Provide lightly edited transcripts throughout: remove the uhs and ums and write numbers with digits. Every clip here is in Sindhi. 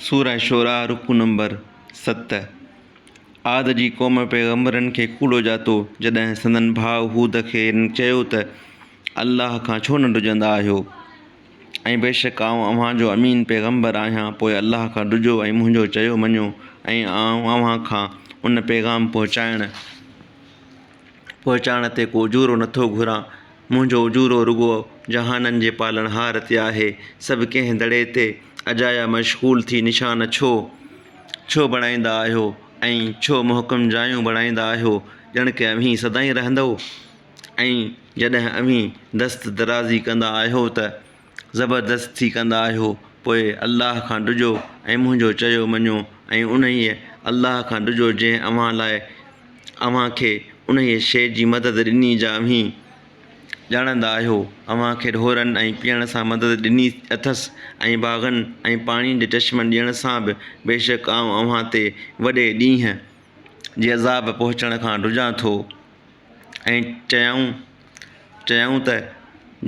سوره شعراء رڪوع نمبر 7 عاد جي قوم پيغمبرن کي ڪوڙو ڄاتو، جڏهن سندن ڀاء هود کين چيو ته الله کان ڇو نه ڊڄندا آهيو؟ ۽ بيشڪ آئون اوهان جو امين پيغمبر آهيان، پوء الله کان ڊڄو ۽ منهنجو چيو مڃو ۽ آئون اوهان کان ان پيغام پهچائڻ پهچائڻ تي ڪو اجورو نٿو گهران، منهنجو اجورو رڳو جهانن جي پالڻهار تي آهي. سڀ ڪنهن دڙي تي اجايا مشغول ٿي نشان ڇو ڇو بڻائيندا آهيو ۽ ڇو محڪم جايون بڻائيندا آهيو، ڄڻ ڪه اوهين سدائين رهندؤ ۽ جڏهن اوهين دست درازي ڪندا آهيو ته زبردست ٿي ڪندا آهيو، پوء الله کان ڊڄو ۽ منهنجو چيو مڃو ۽ انهيء الله کان ڊڄو جنهن اوهان لاء اوهان کي انهيء شيء جي مدد ڏني جا اوهين ڄاڻندا آهيو، اوهان کي ڍورن ۽ پيئڻ سان مدد ڏني اٿس ۽ باغن ۽ پاڻي جي چشمن ڏيڻ سان به، بيشڪ آئون اوهان تي وڏي ڏينهن جي عذاب پهچڻ کان ڊڄان ٿو. ۽ چيائون، چيائون ته،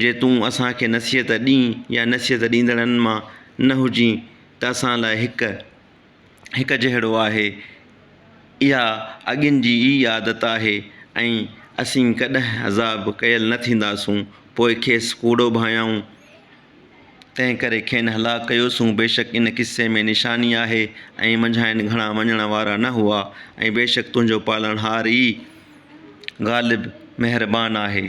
جي تون اسان کي نصيحت ڏين يا نصيحت ڏيندڙن مان نه هجين ته اسان لاء هڪ هڪ جهڙو آهي. اها اڳين جي ئي عادت آهي ۽ اسين ڪڏهن عذاب ڪيل نه ٿينداسون. پوء کيس ڪوڙو ڀانيائون. تنهن ڪري کين هلاڪ ڪيوسون، بيشڪ ان قصي ۾ نشاني آهي ۽ منجهائن گهڻا مڃڻ وارا نه هئا ۽ بيشڪ تنهنجو پالڻهار ئي غالب مهربان آهي.